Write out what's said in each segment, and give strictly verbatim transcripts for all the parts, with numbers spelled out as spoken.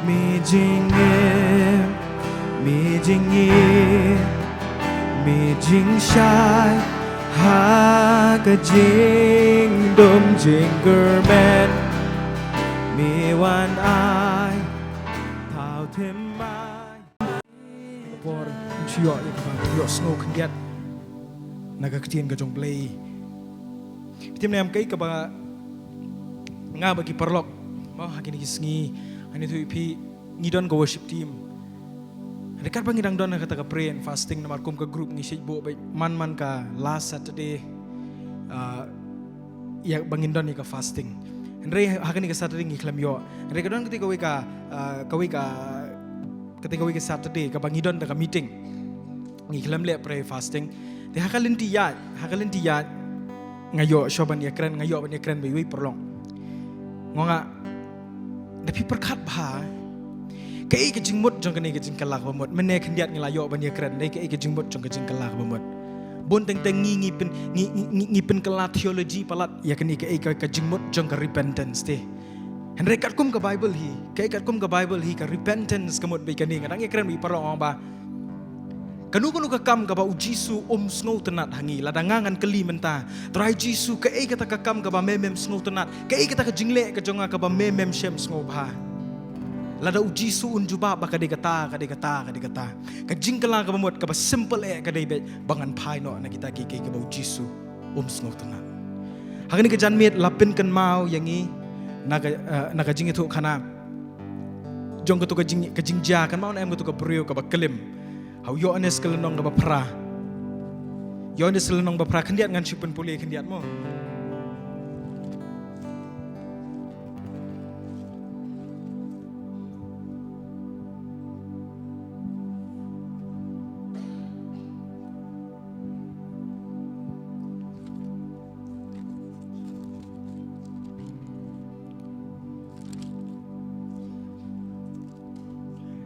Mi jingim, mi jingim, mi jingshai ha ka jingdum jingkyrmen. Mi wan ai thaw thimmai. Por shu ïoh ïa kaba ïohsngew khyndiat na ka ktien ka jong Blei. Phi tip ne em kaei kaba nga bad ki paralok mo ha kine ki sngi, hangne ïathuh ïa phi ngi don ka worship team. Hynrei katba ngi dang don ha kata ka prayer and fasting namar kum ka group ngi shait buh beit man man ka last Saturday, ah, ïa ba ngin don ïa ka fasting. Hynrei ha kane ka Saturday ngi khlem ïoh. Hynrei ka don kata kawei ka, ah, kawei ka, kata kawei ka Saturday kaba ngi don da ka meeting. Ngi khlem leh prayer fasting. Te ha ka lynti ïaid, ha ka lynti ïaid nga ïoh shuwa ban ïakren, nga ïoh ban ïakren bad iwei i paralok. Nga ong, da phi pyrkhat bha kaei ka jingmut jong kane ka jingkylla kaba mut. Mynne khyndiat ngi la ïoh ban ïakren, dei kaei ka jingmut jong ka jingkylla kaba mut. Bun teng teng ngi, ngi pyn, ngi, ngi, ngi, ngi pynkylla theology palat ïa kane kaei ka, ka jingmut jong ka repentance te. Hynrei katkum ka Bible hi, kaei katkum ka Bible hi ka repentance ka mut bad kane, nga dang ïakren bad i paralok, nga ong ba kano kano ka kam kaba u Jisu um sngewtynnat ha ngi, lada nga ngan kylli mynta, Trai Jisu, kaei kata ka kam kaba me mem sngewtynnat, kaei kata ka jingleh ka jong nga kaba me mem shem sngewbha. Lada u Jisu un jubab ba ka dei kata, ka dei kata, ka dei kata. Ka jingkylla kaba mut kaba simple eh ka dei beit ba ngan phai noh na kita kiei kiei kiba u Jisu um sngewtynnat. Ha kane ka janmiet la pynkynmaw ïa ngi na ka, eh, na ka jingïathuhkhana jong kato ka jing, ka jingjia, kynmaw ne em, kato ka briew kaba klim. Ha u Ïoannis ka lynnong kaba phra. Ïoannis ka lynnong ba phra, khyndiat ngan shu pynpule khyndiat mo.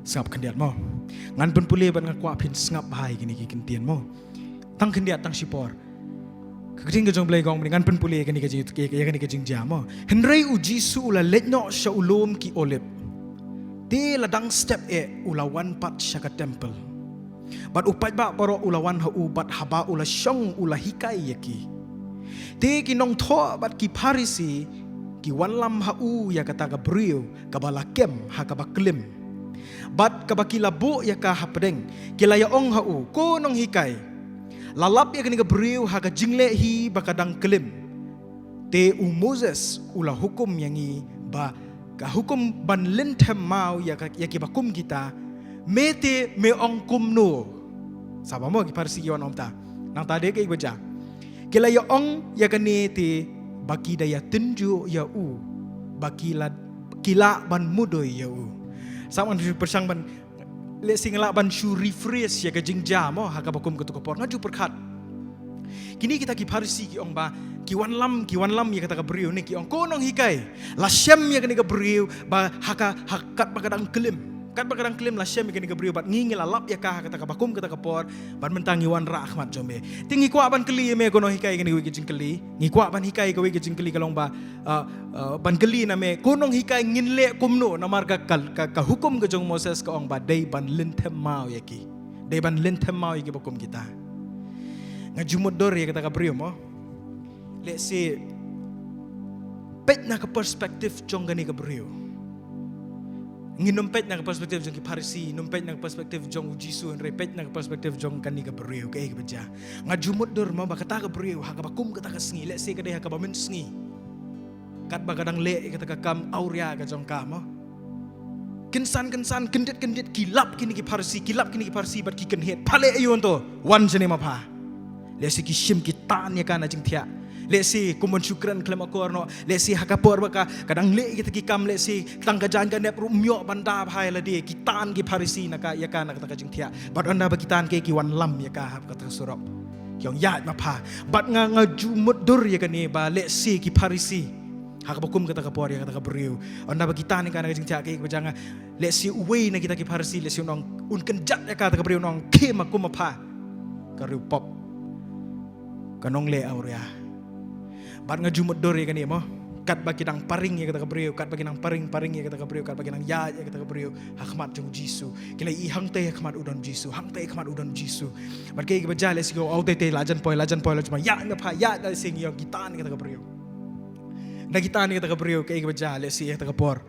Sngap khyndiat mo. Ngan pynpule bad nga kwah phin sngap bha ïa kine ki kyntien mo. Tang khyndiat, tang shipor. Ka ktien ka jong Blei ka ong, ngan pynpule ïa kane ka jing, ïa kane ka jingjia mo. Hynrei u Jisu u la leit noh sha u lum ki Olib. Te la dang step eh u la wan pat sha ka temple. Bad u paidbah baroh u la wan ha u, bad haba u la shong u la hikai ïa ki. Te ki nongthoh bad ki Pharisi ki wanlam ha u ïa kata ka briew kaba la kem ha kaba klim, bad kaba ki la buh ïa ka hapdeng, ki la ïa ong ha u, ko nonghikai, la lap ïa kane ka briew ha ka jingleh hi ba ka dang klim. Te u Moses u la hukum ïa ngi ba ka hukum ban lynthem maw ïa ka, ïa kiba kum kita, me te me ong kumno? Sngap mo, ki Pharisi ki wan ong ta. Nangta dei kaei ba jia? Ki la ïa ong ïa kane te ba ki da ïa tynjuh ïa u, ba ki la, ki lah ban mudui ïa u. Sngap, ngan shu pyrshang ban, lehse nga lah ban shu rephrase ïa ka jingjia mo ha kaba kum kato ka por. Nga ju pyrkhat. Kine kita ki Pharisi ki ong ba ki wanlam, ki wanlam ïa kata ka briew ne, ki ong, ko nonghikai, la shem ïa kane ka briew ba ha ka, ha katba ka dang klim. Katba ka dang klim la shem ïa kane ka briew, bad ngi, ngi la lap ïa ka ha kata kaba kum kata ka por, bad mynta ngi wanrah ha khmat jong me. Te ngi kwah ban kylli ïa me ko nonghikai kane kawei ka jingkylli. Ngi kwah ban hikai kawei ka jingkylli, ka long ba, ah, ah, ban kylli na me, ko nonghikai, ngin leh kumno, namar ka, ka, ka, ka hukum ka jong Moses ka ong ba dei ban lynthem maw ïa ki. Dei ban lynthem maw ïa kiba kum kita. Nga ju mutdur ïa kata ka briew mo. Lehse peit na ka perspective jong kane ka briew. Ngin ym peit na ka perspective jong ki Pharisi, ngin ym peit na ka perspective jong u Jisu, hynrei peit na ka perspective jong kane ka briew, kaei kaba jia. Nga ju mutdur mo ba kata ka briew ha kaba kum kata ka sngi, lehse ka dei ha kaba mynsngi, katba ka dang leh ïa kata ka kam awria ka jong ka mo. Kynsan kynsan, kyndit kyndit, ki lap kine ki Pharisi, ki lap kine ki Pharisi bad ki kynhied. Pha leh aïu hangto? Wan shane ma pha. Lehse ki shim ki tan ïa ka na jingthiah. Lehse kum ban shu kren khlem akor noh. Lehse ha ka por ba ka, ka dang leh ïa kita ki kam, lehse tang ka jaiñ ka nep ruh ym ïoh ban da bha ïa lade. Ki tan ki Pharisi na ka, ïa ka na kata ka jingthiah. Bad ynda ba ki tan, ki, ki wanlam ïa ka ha kata ka surok. Ki ong, ïaid ma pha. Bad nga, nga ju mutdur ïa kane ba lehse ki Pharisi ha kaba kum kata ka por ïa kata ka briew, ynda ba ki tan ïa ka na ka jingthiah, kaei kaba jia, lehse uwei na kita ki Pharisi lehse un ong, un kynjat ïa kata ka briew, un ong, khie ma kum ma pha, ka riewpop, ka nongleh awria. Bad nga ju mutdur ïa kane mo. Katba ki dang paring ïa kata ka briew, katba ki dang paring, paring ïa kata ka briew, katba ki dang ïaid ïa kata ka briew ha khmat jong u Jisu. Ki la ïohi hangtei ha khmat u don u Jisu, hangtei ha khmat u don u Jisu. Bad kaei kaba jia, lehse ki ong, "Aw, tei tei, la jan poi, la jan poi, la jan poi. Ïa, nga pha, ïa, lehse ngi ong, ki tan ïa kata ka briew. Nda ki tan ïa kata ka briew, kaei kaba jia, lehse ïa kata ka por."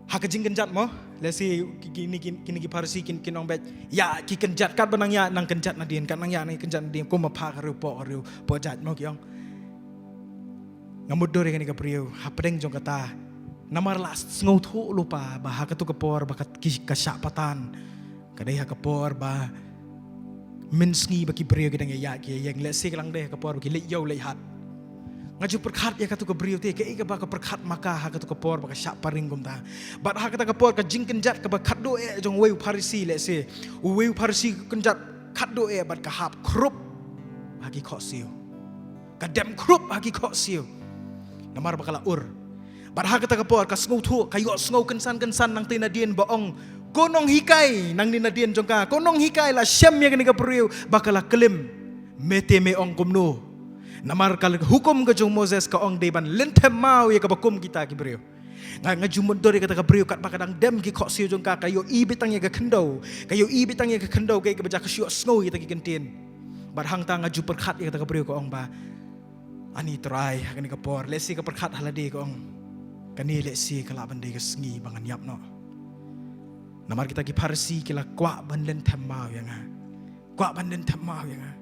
Ha ka jingkynjat mo, lehse ki, kine ki, kine ki Pharisi kin, kin ong beit, "Ïa, ki kynjat, katba nang ïaid nang kynjat nadien, kat nang ïaid nang kynjat nadien, kumba pha ka riew, poh ka riew, poh jait mo," ki ong. Nga mutdur ïa kane ka briew hapdeng jong kata. Namar la sngewthuh lypa ba ha katu ka por ba ka, ki, ka shah patan, ka dei ha ka por ba mynsngi ba ki briew ki dang ïaid ki ïeng, lehse ka la dei ha ka por ba ki leit ïew leit hat. Nga ju pyrkhat ïa katu ka briew te, kaei kaba ka pyrkhat ma ka ha katu ka por ba ka shah paring kumta. Bad ha kata ka por ka jingkynjat kaba khatduh eh jong uwei u Pharisi, lehse uwei u Pharisi ka kynjat khatduh eh bad ka hap khrup ha ki khohsiew. Ka dem khrup ha ki khohsiew. Namar ba ka la ur. Bad ha kata ka por ka sngewthuh, ka ïohsngew kynsan kynsan nangtei nadien ba ong, "Ko nonghikai nangne nadien jong ka, ko nonghikai la shem ïa kane ka briew ba ka la klim. Me te me ong kumno? Namar ka hukum ka jong Moses ka ong dei ban lynthem maw ïa kaba kum kita ki briew." Nga, nga ju mutdur ïa kata ka briew katba ka dang dem ki khohsiew jong ka, ka ïohi beit tang ïa ka khyndew. Ka ïohi beit tang ïa ka khyndew, kaei kaba jia, ka shu ïohsngew ïa kita ki kyntien. Bad hangta nga ju pyrkhat ïa kata ka briew, ka ong ba, "Ani Trai, ha kane ka por," lehse ka pyrkhat ha lade, ka ong, "Kane lehse ka lah ban dei ka sngi ba ngan ïap noh. Namar kita ki Pharisi ki la kwah ban lynthem maw ïa nga. Kwah ban lynthem maw ïa nga."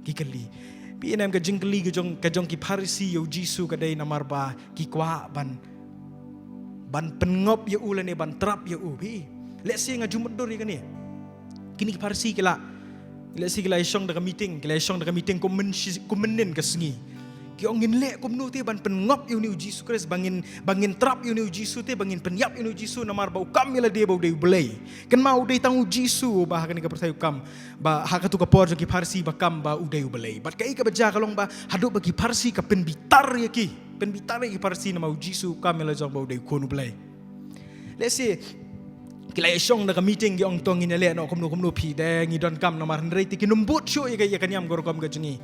Ki kylli. Phi ïohi ne em, ka jingkylli ka jong, ka jong ki Pharisi ïa u Jisu ka dei namar ba ki kwah ban, ban pynngop ïa u lane ban trap ïa u, phi. Lehse nga ju mutdur ïa kane. Kine ki Pharisi ki la, lehse ki la ïashong da ka meeting, ki la ïashong da ka meeting kum myn shi, kum mynnin ka sngi. Ki ong, "Ngin leh kumno te ban pynngop ïa une u Jisu Khrist, ba ngin, ba ngin trap ïa une u Jisu te, ba ngin pynïap ïa une u Jisu, namar ba u kam ïa lade ba u dei u Blei. Kynmaw, u dei tang u Jisu ba ha kane ka pyrthei u kam, ba ha katu ka por jong ki Pharisi ba kam ba u dei u Blei." Bad kaei kaba jia ka long ba haduh ba ki Pharisi ka pynbitar ïa ki, pynbitar ïa ki Pharisi namar u Jisu u kam ïa la jong ba u dei u Khun u Blei. Lehse ki la ïashong da ka meeting, ki ong, "To ngin ïaleh noh kumno kumno, phi, de ngi donkam namar hynrei te kin ym bud shuh ïa ka, ïa ka niam ka rukom ka jong ngi."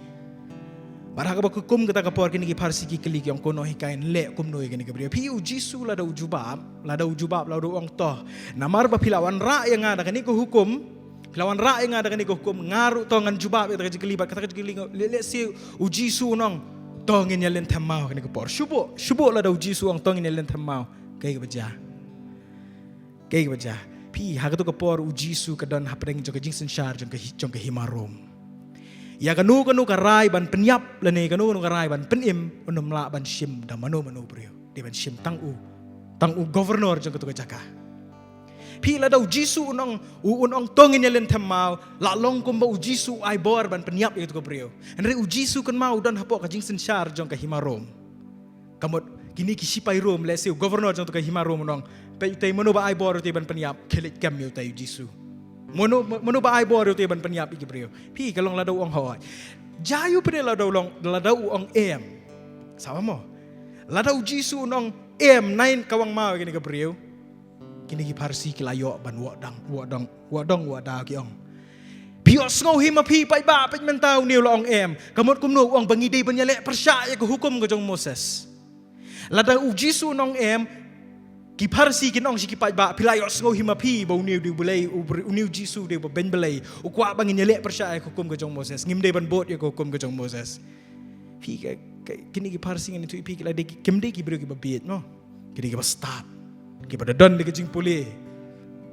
Bad ha kaba kum kata ka por kine ki Pharisi ki kylli, ki ong, "Ko nonghikai, ngan leh kumno ïa kane ka briew?" Phi, u Jisu lada u jubab, lada u jubab, lada u ong, "To, namar ba phi la wanrah ïa nga da kane ka hukum, phi la wanrah ïa nga da kane ka hukum, nga ruh to ngan jubab ïa kata ka jingkylli." Bad kata ka jingkylli, leh, lehse u Jisu un ong, "To ngin ïalynthem maw kane ka por." Shu buh, shu buh lada u Jisu u ong, "To ngin ïalynthem maw." Kaei kaba jia? Kaei kaba jia? Phi, ha katu ka por u Jisu ka don hapdeng jong ka jingsynshar jong ka hi-, jong ka hima Rom. Ïa kano kano ka rai ban pynïap lane kano kano ka rai ban pynim, un ym lah ban shim da mano mano briew. Dei ban shim tang u, tang u governor jong katu ka jaka. Phi, lada u Jisu un ong, u, un ong, "To ngin ïalynthem maw," lah long kumba u Jisu u ai bor ban pynïap ïa katu ka briew. Hynrei u Jisu, kynmaw, u don hapoh ka jingsynshar jong ka hima Rom. Ka mut kine ki sipai Rom, lehse u governor jong katu ka hima Rom un ong, "Peit, utei mano ba ai bor utei ban pynïap, khie leit kem ïa utei u Jisu. Mano, mano ba ai bor utei ban pynïap ïa ki briew." Phi, ka long lada u ong, "Hooid." Jia ïa u pat lada u long, lada u ong, "Em." Sngap mo? Lada u Jisu un ong, "Em, nai ka wang maw ïa kane ka briew." Kine ki Pharisi ki la ïoh ban wad dong, wad dong, wad dong, wad dong, ki ong, "Phi ïohsngew hi ma phi, paidbah, peit mynta une u la ong em. Ka mut kumno, u ong ba ngi dei ban ïaleh pyrshah ïa ka hukum ka jong Moses." Lada u Jisu un ong em, ki Pharisi kin ong sha ki paidbah, "Phi la ïohsngew hi ma phi ba une u dei u Blei, u Br-, une u Jisu u dei uba beiñ Blei. U kwah ba ngin ïaleh pyrshah ïa ka hukum ka jong Moses. Ngim dei ban bud ïa ka hukum ka jong Moses." Phi, ka, ka, kine ki Pharisi, ngan ïathuh ïa phi, ki la dei ki, kim dei ki briew kiba bieit mo. Ki dei kiba stad, kiba da don da ka jingpule.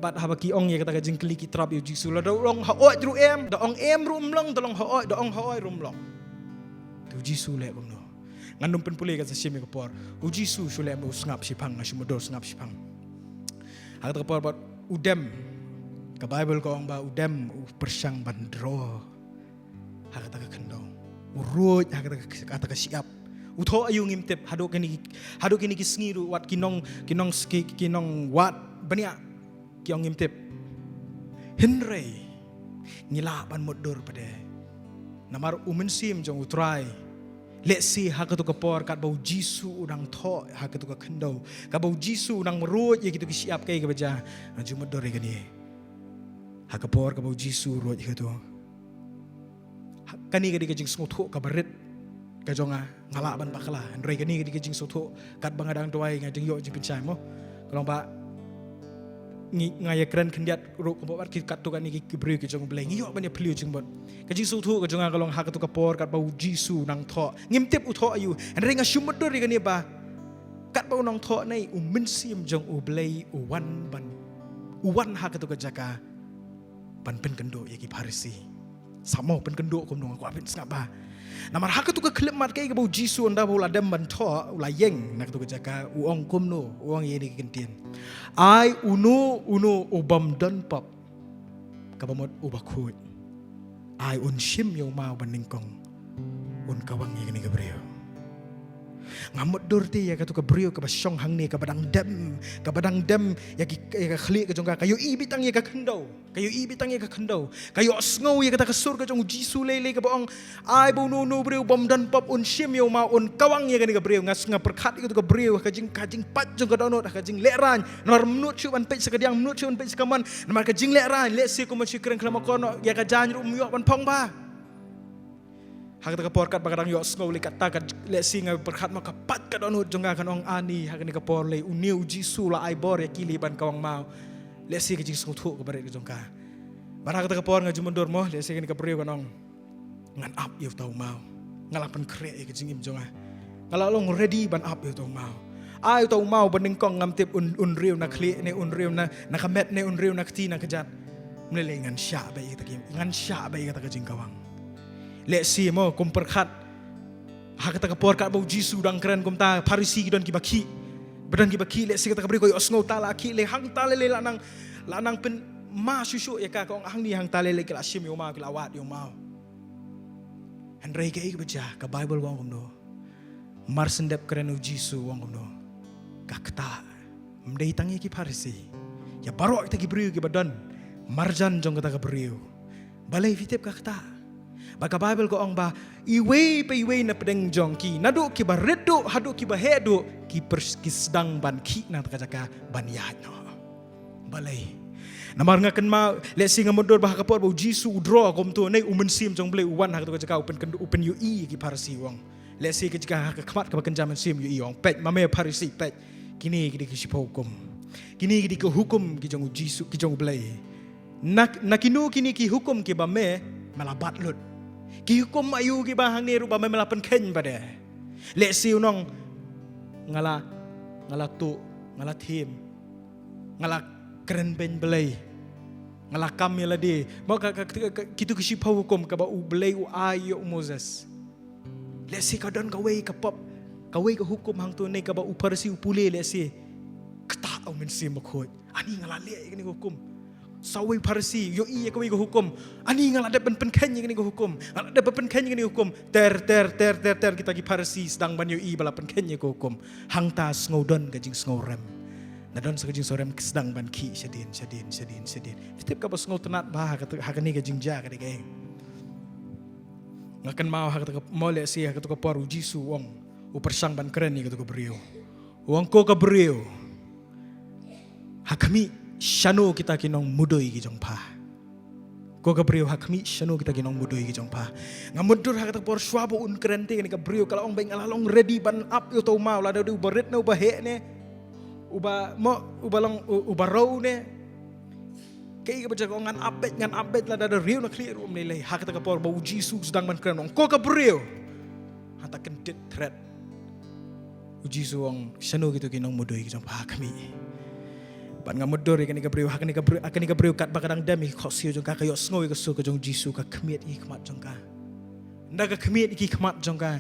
Bad haba ki ong ïa kata ka jingkylli ki trap ïa u Jisu. Lada u ong hooid ruh em, da ong em ruh ym long, da long hooid, da ong hooid ruh ym long. Te u Jisu u leh kumno? Ngan ym pynpule ka sa shim ïa ka por. U Jisu shu leh kumno? U sngap shiphang, nga shu mutdur, u sngap shiphang. Ha kata ka por bad u dem. Ka Baibl ka ong ba u dem, u pyrshang ban draw ha kata ka khyndew. U ruid ha kata ka, kata ka shyiap. U thoh aïu ngim tip, haduh kine ki, haduh kine ki sngi ruh wat ki nong, ki nong ski, ki nongwad bniah ki ong ngim tip. Hynrei ngi lah ban mutdur pat de. Namar u Mynsiem jong u Trai. Lehse ha katu ka por katba u Jisu u dang thoh ha katu ka khyndew, katba u Jisu u dang ruid ïa kitu ki shyiap, kaei kaba jia? Nga ju mutdur ïa kane. Ha ka por kaba u Jisu u ruid ïa katu, ha, kane ka dei ka jingsngewthuh kaba rit. ka jong nga, nga lah ban bakla. Hynrei kane ka dei ka jingsngewthuh katba nga dang duwai, nga dang ïoh jingpynshai mo. Ka long ba ngi, nga ïakren khyndiat ruh kumba wat ki katto katne ki, ki briew ki jong U Blei, ngi ïoh ban ïa phylliew jingmut. Ka jingsngewthuh ka jong nga ka long ha kato ka por katba U Jisu u nang thoh, ngim tip u thoh aïu. Hynrei nga shu mutdur ïa kane ba katba u nang thoh ne, U Mynsiem jong U Blei u wan ban, u wan ha kato ka jaka ban pynkynduh ïa ki Pharisi. Sa mo pynkynduh kumno, nga kwah pynsngap bha. Namar ha kato ka khyllipmat kaei kaba U Jisu ynda ba u la dem ban thoh, u la ïeng na kato ka jaka, u ong kumno, u ong ïa kine ki kyntien: Ai uno uno u bym don pop, kaba mut uba khuid, ai un shim ïa u maw ba nyngkong, un kawang ïa kane ka briew. Nga mutdur te ïa kato ka briew kaba shong hangne, kaba dang dem, kaba dang dem ïa ki, ïa ka khlieh ka jong ka, ka ïohi beit tang ïa ka khyndew. Ka ïohi beit tang ïa ka khyndew. Ka ïohsngew ïa kata ka sur ka jong U Jisu lei lei kaba ong: Ai ba uno uno u briew u bym don pop un shim ïa u maw, un kawang ïa kane ka briew. Nga, nga pyrkhat ïa kato ka briew ha ka jing, ka jingpait jong ka dohnud, ha ka jinglehrain. Namar ym nud shuh ban peit sha ka diang, ym nud shuh ban peit sha ka mon. Namar ka jinglehrain, lehse kumba shu kren khlem akor noh, ïa ka jaiñ ruh ym ïoh ban phong bha. Ha kata ka por katba ka dang ïohsngew lei kata ka, lehse nga pyrkhat mo ka pait ka dohnud jong ka, kan ong ani ha kane ka por lei une U Jisu la ai bor ïa ki lei ban kawang maw. Lehse ka jingsngewthuh kaba rit ka jong ka. Bad ha kata ka por nga ju mutdur mo, lehse kane ka briew kan ong: Ngan ap ïa uta u maw. Nga la pynkhreh ïa ka jingim jong nga. Nga la long ready ban ap ïa uta u maw. Ai uta u maw ba nyngkong ngam tip un, un riew na khlieh ne un riew na, na ka met ne un riew na kti na kjat. Ym lei lei, ngan shah beit ïa kata ki, ngan shah beit ïa kata ka jingkawang. Lehse mo kum pyrkhat ha kata ka por katba U Jisu u dang kren kumta, Pharisi ki don kiba khih. Ba don kiba khih, lehse kata ka briew ka ïohsngew ta la khih lei, hangta lei lei la nang, la nang pynma shuh shuh ïa ka, ka ong hangne hangta lei lei ki la shim ïa u maw, ki la wad ïa u maw. Hynrei kaei kaba jia, ka Baibl ka ong kumno? Mar shen dep kren U Jisu u ong kumno? Ka ktah. Ym dei tang ïa ki Pharisi, ïa baroh kita ki briew kiba don marjan jong kata ka briew. Balei phi tip ka ktah? Ba ka Baibl ka ong ba iwei pa iwei na pdeng jong ki, naduh kiba rit duh haduh kiba heh duh, ki pers-, ki sdang ban khih na kata ka jaka ban ïaid noh. Balei? Namar nga kynmaw, lehse nga mutdur ba ha ka por ba U Jisu u draw kumto, ne U Mynsiem jong U Blei u wan ha kata ka jaka, u pyn, u pynïohi ïa ki Pharisi, u ong. Lehse ka jaka ha ka khmat kaba kynja mynsiem, u ïohi, u ong: Peit, ma me Pharisi, peit. Kine ki dei ki shiphew hukum. Kine ki dei ki hukum ki jong U Jisu, ki jong U Blei. Na, na kino kine ki hukum kiba me, me la bat lut? Ki hukum aïu kiba hangne ruh ba me, me la pynkheiñ pat de? Lehse un ong: Nga la, nga la tuh, nga la thiem, nga la kren beiñ Blei, nga la kam ïa lade. Mo ka, ka, ka, ka, kito ki shiphew hukum kaba U Blei u ai ïa u Moses. Lehse ka don kawei ka pop, kawei ka hukum hangto ne kaba u Pharisi u pule, lehse ktah U Mynsiem Bakhuid. Ani nga la leh ïa kane ka hukum. Sa uwei u Pharisi ïohi ïa kawei ka hukum. Ani nga la dep ban pynkheiñ ïa kane ka hukum. Nga la dep ban pynkheiñ ïa kane ka hukum. Ter, ter, ter, ter, ter, kita ki Pharisi sdang ban ïohi ba la pynkheiñ ïa ka hukum. Hangta sngew don ka jingsngew rem. Na don sa ka jingsngew rem, ki sdang ban khih shadien, shadien, shadien, shadien. Phi tip kaba sngewtynnat bha ha kata, ha kane ka jingjia ka dei kaei? Nga kynmaw ha kata ka, mo lehse ha kata ka por U Jisu u ong, u pyrshang ban kren ïa kata ka briew. U ong: Ko ka briew, ha khmih, shano kita ki nongmudui ki jong pha? Ko ka briew, ha khmih, shano kita ki nongmudui ki jong pha? Nga mutdur ha kata ka por shuwa ba un kren te, kane ka briew ka la ong ba nga la long ready ban ap ïa uta u maw, lada u ba rit ne u ba heh ne, u ba mo, u ba long, u, u ba rew ne. Kaei kaba jia? Ka ong ngan ap beit, ngan ap beit lada da riew na khlieh ruh ym lei lei. Ha kata ka por ba U Jisu sdang ban kren, u ong: Ko ka briew, hangta kyndit thret. U Jisu u ong: Shano kito ki nongmudui ki jong pha? Ha khmih. Bad nga mutdur ïa kane ka briew, ha kane ka briew, ha kane ka briew katba ka dang dem ïa ki khohsiew jong ka, ka ïohsngew ïa ka sur ka jong U Jisu, ka khmied ïa ki khmat jong ka. Ynda ka khmied ïa ki khmat jong ka,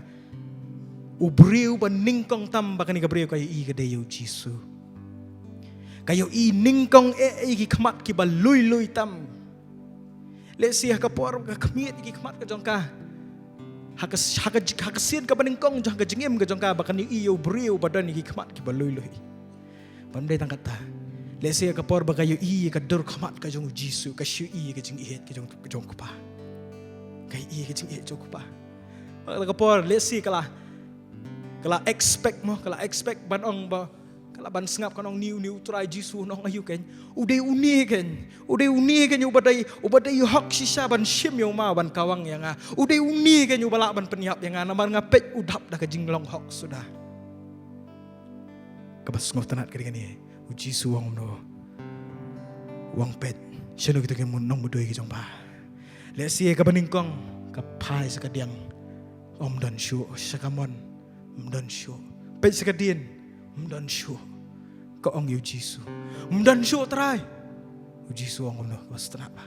u briew ba nyngkong tam ba kane ka briew ka ïohi ka dei ïa U Jisu. Ka ïohi nyngkong eh ïa ki khmat kiba lui lui tam. Lehse ha ka por ka khmied ïa ki khmat ka jong ka, ha ka, ha ka, ha ka sien kaba nyngkong jong ka jingim ka jong ka ba kan ïohi ïa u briew ba don ïa ki khmat kiba lui lui. Bym dei tang kata. Lehse ha ka por ba ka ïohi ïa ka dur khmat ka jong U Jisu, ka shu ïohi ïa ka jingïeit ka jong, ka jong u Kpa. Ka ïohi ïa ka jingïeit jong u Kpa. Ha ka por lehse ka la, ka la expect mo, ka la expect ban ong ba ka lah ban sngap kan ong ni, u ni u Trai Jisu, nong aïu kein. U dei u ni kein. U dei u ni kein uba dei, uba dei hok shisha ban shim ïa u maw ban kawang ïa nga. U dei u ni kein uba lah ban pynïap ïa nga namar nga peit u dap da ka jinglong hok suda. Kaba sngewtynnat ka dei kane, u Jisu u ong kumno? U ong peit, shano kito ki nongmudui ki jong pha? Lehse kaba nyngkong ka phai sha ka diang, ym don shuh, sha ka mon, ym don shuh. Peit sha ka dien, ym don shuh. Ka ong ïa u Jisu, ym don shuh Trai. U Jisu u ong kumno, kaba sngewtynnat bha?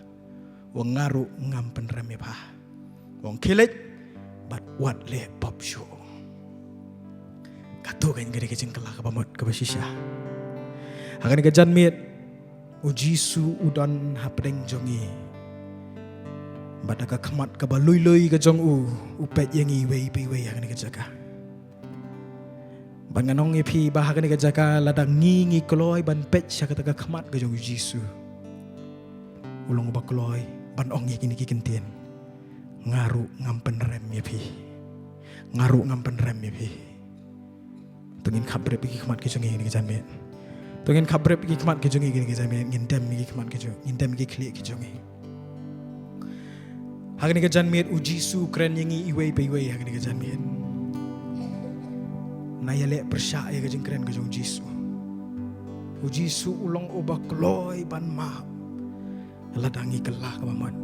U ong nga ruh ngam pynrem ïa pha. U ong khie leit bad wat leh pop shuh. Kato kein ka dei ka jingkylla kaba mut kaba shisha. Ha kane ka janmiet u Jisu u don hapdeng jong ngi. Bad da ka khmat kaba lui lui ka jong u, u peit ïa ngi iwei pa iwei ha kane ka jaka. Bad ngan ong ïa phi ba ha kane ka jaka lada ngi ngi kloi ban peit sha kata ka khmat ka jong u Jisu, u long uba kloi ban ong ïa kine ki kyntien. Nga ruh ngam pynrem ïa phi. Nga ruh ngam pynrem ïa phi. To ngin khapbrip ïa ki khmat ki jong ngi kine ki janmiet. To ngin khapbrip ïa ki khmat ki jong ngi kine ki janmiet. Ngin dem ïa ki khmat ki jong, ngin dem ïa ki khlieh ki jong ngi. Ha kane ka janmiet u Jisu u kren ïa ngi iwei pa iwei ha kane ka janmiet. Nai ïaleh pyrshah ïa ka jingkren ka jong u Jisu. U Jisu u long uba kloi ban map. Lada ngi kylla kaba mut.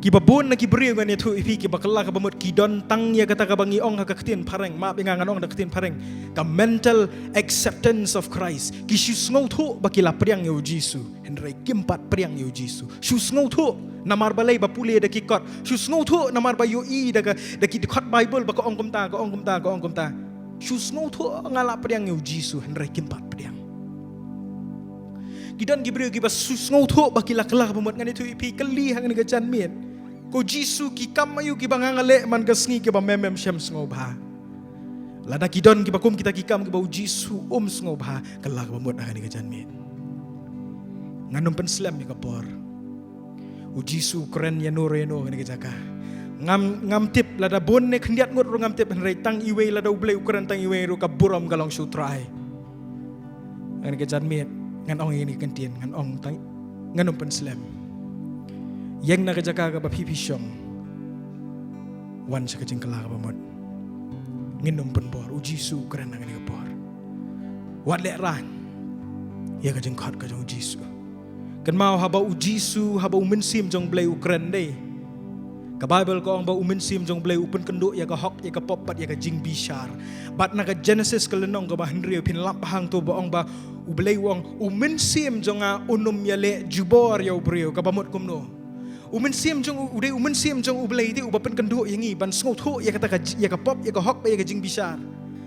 Kiba bun na ki briew ngan ïathuh ïa phi kiba kylla kaba mut ki don tang ïa kata kaba ngi ong ha ka ktien phareng, map ïa nga ngan ong da ka ktien phareng, ka mental acceptance of Christ. Ki shu sngewthuh ba ki la pdiang ïa u Jisu, hynrei kim pat pdiang ïa u Jisu. Shu sngewthuh namar balei? Ba pule da ki kot. Shu sngewthuh namar ba ïohi da ka, da ki dkhot Baibl ba ka ong kumta, ka ong kumta, ka ong kumta. Shu sngewthuh nga la pdiang ïa u Jisu, hynrei kim pat pdiang. Ki don ki briew kiba shu sngewthuh ba ki la kylla kaba mut. Ngan ïathuh ïa phi, kylli ha kane ka janmiet, ko Jisu, ki kam aïu kiba nga nga leh man ka sngi kiba mem mem shem sngewbha? Lada ki don kiba kum kita ki kam kiba u Jisu um sngewbha, kylla kaba mut ha kane ka janmiet. Ngan ym pynslem ïa ka por. U Jisu u kren ïano re ïano ha kane ka jaka. Ngam, ngam tip lada bun ne khyndiat ngut ruh ngam tip, hynrei tang iwei, lada U Blei u kren tang iwei ruh ka burom ka long sha u Trai. Ha kane ka janmiet ngan ong ïa kane ka kyntien, ngan ong tang, ngan ym pynslem. Ïeng na ka jaka kaba phi phi shong. Wan sha ka jingkylla kaba mut. Ngin ym pynbor, u Jisu u kren ha kane ka por. Wat lehraiñ ïa ka jingkhot ka jong u Jisu. Kynmaw haba u Jisu, haba u Mynsiem jong U Blei u kren dei, ka Baibl ka ong ba u Mynsiem jong U Blei u pynkynduh ïa ka hok, ïa ka pop bad ïa ka jingbishar. Bad na ka Genesis ka lynnong kaba hynriew phin lap hangto ba ong ba U Blei u ong, u Mynsiem jong nga un ym ïaleh jubor ïa u briew, kaba mut kumno? U Mynsiem jong u, u dei u Mynsiem jong U Blei te uba pynkynduh ïa ngi ban sngewthuh ïa kata ka j-, ïa ka pop, ïa ka hok bad ïa ka jingbishar.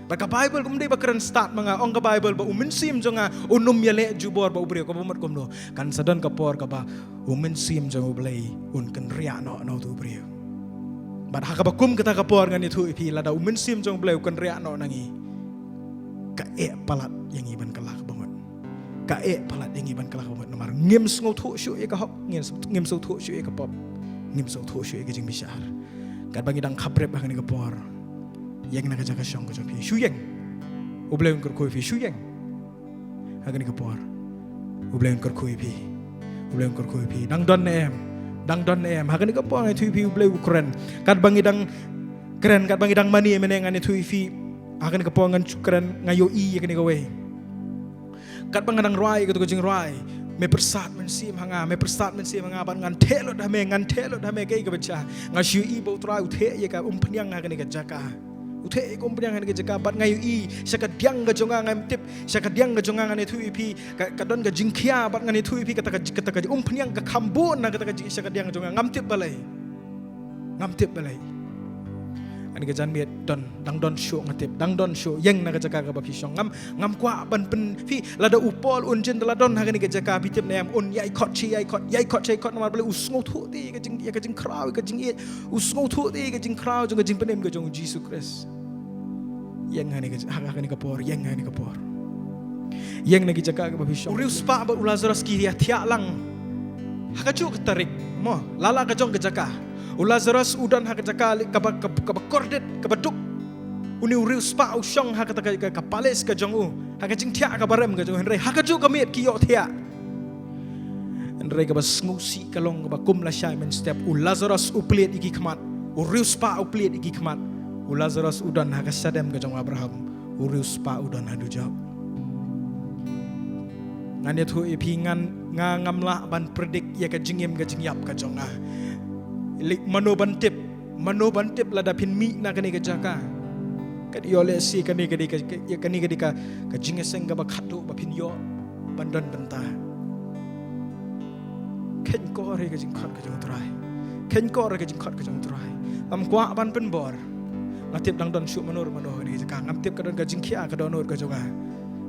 Bad ka Baibl kam dei ba kren stad ma nga, ong ka Baibl ba u Mynsiem jong nga un ym ïaleh jubor bad u briew, kaba mut kumno? Kan sa don ka por kaba u Mynsiem jong U Blei un kynriah noh na uto u briew. Bad ha kaba kum kata ka por ngan ïathuh ïa phi, lada u Mynsiem jong U Blei u kynriah noh na ngi, ka eh palat ïa ngi ban kylla kaba mut. Ka eh palat ïa ngi ban kylla kaba mut namar ngim sngewthuh shuh ïa ka hok, ngim sngewthuh, ngim sngewthuh shuh ïa ka pop, ngim sngewthuh shuh ïa ka jingbishar. Katba ngi dang khapbrip ha kane ka por, ïeng na ka jaka shong ka jong phi, shu ïeng. U Blei un kyrkhu ïa phi, shu ïeng. Ha kane ka por U Blei un kyrkhu ïa phi. U Blei un kyrkhu ïa phi. Dang don ne em? Dang don ne em? Ha kane ka por ngan ïathuh ïa phi, U Blei u kren. Katba ngi dang kren, katba ngi dang mane mynne ngan ïathuh ïa phi. Ha kane ka por ngan shu kren, nga ïohi ïa kane kawei. Katba nga dang rwai ïa kato ka jingrwai, me pyrsad mynsiem ha nga, me pyrsad mynsiem ha nga, bad ngan theh lut ha me, ngan theh lut ha me kaei kaba jia. Nga shu ïohi ba U Trai u theh ïa ka umphniang ha kane ka jaka. U theh ïa ka umphniang ha kane ka jaka, bad nga ïohi sha ka diang ka jong nga, ngam tip, sha ka diang ka jong nga, ngan ïathuh ïa phi, ka, ka don ka jingkhia, bad ngan ïathuh ïa phi kata ka, kata ka umphniang ka kham bun na kata ka jing, sha ka diang ka jong nga, ngam tip balei. Ngam tip balei. Ha kane ka janmiet don, dang don shuh, nga tip, dang don shuh, ïeng na ka jaka kaba phi shong. Ngam, ngam kwah ban pyn, phi, lada u Paul un jin da la don ha kane ka jaka, phi tip ne em, un ïai khot shi ïai khot, ïai khot shi ïai khot, namar balei? U sngewthuh te ïa ka jing, ïa ka jingkhraw, ïa ka jingïeit. U sngewthuh te ïa ka jingkhraw jong ka jingpynim ka jong u Jisu Khrist. Ïeng ha kane ka, ha, ha kane ka por, ïeng ha kane ka por. Ïeng na ki jaka kaba phi shong. U riewspah bad u Lazarus ki ïa thiah lang ha kajuh ka tarik, mo, la la ka jong ka jaka. U Lazarus u don ha ka jaka kaba, kaba, kaba kordit, kaba duk. Une u riewspah u shong ha kata ka, ka, ka palace ka jong u, ha ka jingthiah kaba rem ka jong u, hynrei ha kajuh ka miet ki ïohthiah. Hynrei kaba sngewsih ka long kaba kum lashai mynstep, u Lazarus u plied ïa ki khmat, u riewspah u plied ïa ki khmat, u Lazarus u don ha ka shadem ka jong u Abraham, u riewspah u don ha dujok. Ngan ïathuh ïa phi, ngan, nga ngam lah ban predict ïa ka jingim ka jingïap ka jong nga. Lei mano ban tip, mano ban tip lada phin mih na kane ka jaka. Ka dei ïoh lehse kane ka dei ka, ka, kane ka dei ka, ka jingïaseng kaba khatduh ba phin ïoh ban don bynta. Kheiñ kor ïa ka jingkhot ka jong u Trai. Kheiñ kor ïa ka jingkhot ka jong u Trai. Ngam kwah ban pynbor. Nga tip dang don shuh mano re mano ha kane ka jaka. Ngam tip ka don ka jingkhia ka dohnud ka jong nga.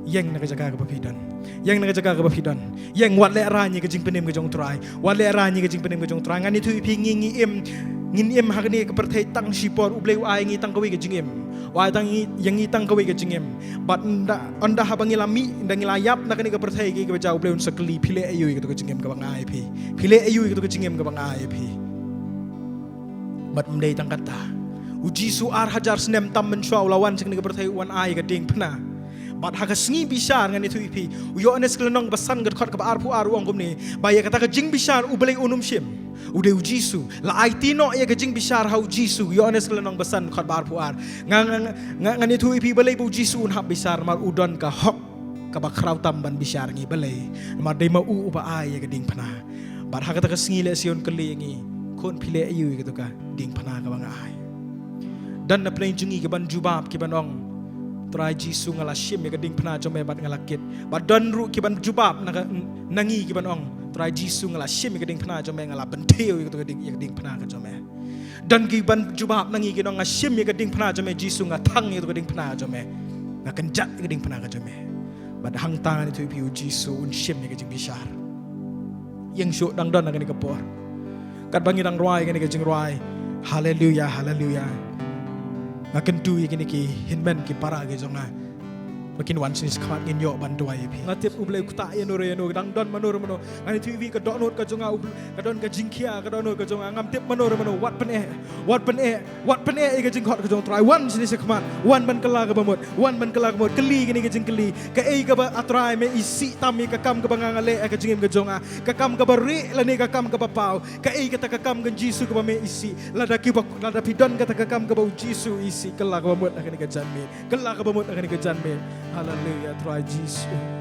Ïeng na ka jaka kaba phi don. Ïeng na ka jaka kaba phi don. Ïeng, wat lehraiñ ïa ka jingpynim ka jong u Trai. Wat lehraiñ ïa ka jingpynim ka jong u Trai. Ngan ïathuh ïa phi, ngi, ngi im, ngin im ha kane ka pyrthei tang shipor, U Blei u ai ngi tang kawei ka jingim. U ai tang ngi, ïa ngi tang kawei ka jingim. Bad ynda, ynda haba ngi la mih, ynda ngi la ïap na kane ka pyrthei, kaei kaba jia, U Blei un sa kylli, phi leh aïu ïa kato ka jingim kaba nga ai ïa phi? Phi leh aïu ïa kato ka jingim kaba nga ai ïa phi? Bad ym dei tang kata. U Jisu ar hajar snem tam mynshuwa u la wan sha kane ka pyrthei, u wan ai ka diengphna. Bad ha ka sngi bishar, ngan ïathuh ïa phi, u Ïoannis ka lynnong ba san ka dkhot kaba arphew ar u ong kumne, ba ïa kata ka jingbishar U Blei un ym shim. U dei U Jisu. La aiti noh ïa ka jingbishar ha U Jisu. U Ïoannis ka lynnong ba san dkhot ba arphew ar. Nga, nga, nga, ngan ïathuh ïa phi balei ba U Jisu un hap bishar, namar u don ka hok kaba khraw tam ban bishar ïa ngi balei. Namar dei ma u uba ai ïa ka diengphna. Bad ha kata ka sngi lehse un kylli ïa ngi, khun, phi leh aïu ïa kato ka diengphna kaba nga ai? Don na pdeng jong ngi ki ban jubab, ki ban ong, Trai Jisu, nga la shim ïa ka diengphna jong me bad nga la kit. Bad don ruh ki ban jubab na ka, na ngi, ki ban ong, Trai Jisu, nga la shim ïa ka diengphna jong me, nga la bynthiew ïa kato ka dieng, ïa ka diengphna ka jong me. Don ki ban jubab na ngi, ki ong, nga shim ïa ka diengphna jong me Jisu, nga thang ïa kato ka diengphna jong me. Nga kynjat ïa ka diengphna ka jong me. Bad hangta ngan ïathuh ïa phi, U Jisu un shim ïa ka jingbishar. Ïeng shuh, dang don ha kane ka por. Katba ngi dang rwai kane ka jingrwai, Haleluya, Haleluya, nga kyntu ïa kine ki hynmen ki para ki jong nga ba kin wan shane shakhmat, ngin ïoh ban duwai ïa phi. Nga tip U Blei u ktah ïano re ïano, dang don mano re mano. Ngan ïathuh ïa phi, ka dohnud ka jong nga, U Blei, ka don ka jingkhia, ka dohnud ka jong nga. Ngam tip mano re mano, wat pyneh, wat pyneh, wat pyneh ïa ka jingkhot ka jong u Trai. Wan shane shakhmat, wan ban kylla kaba mut, wan ban kylla kaba mut. Kylli kane ka jingkylli, kaei kaba, A Trai, me isih tam ïa ka kam kaba nga, nga leh ha ka jingim ka jong nga? Ka kam kaba rieh lane ka kam kaba paw? Kaei kata ka kam ka Jisu kaba me isih? Lada kiba, lada phi don kata ka kam kaba U Jisu u isih, kylla kaba mut ha kane ka janmiet. Kylla kaba mut ha kane ka janmiet. Haleluya, Trai Jisu.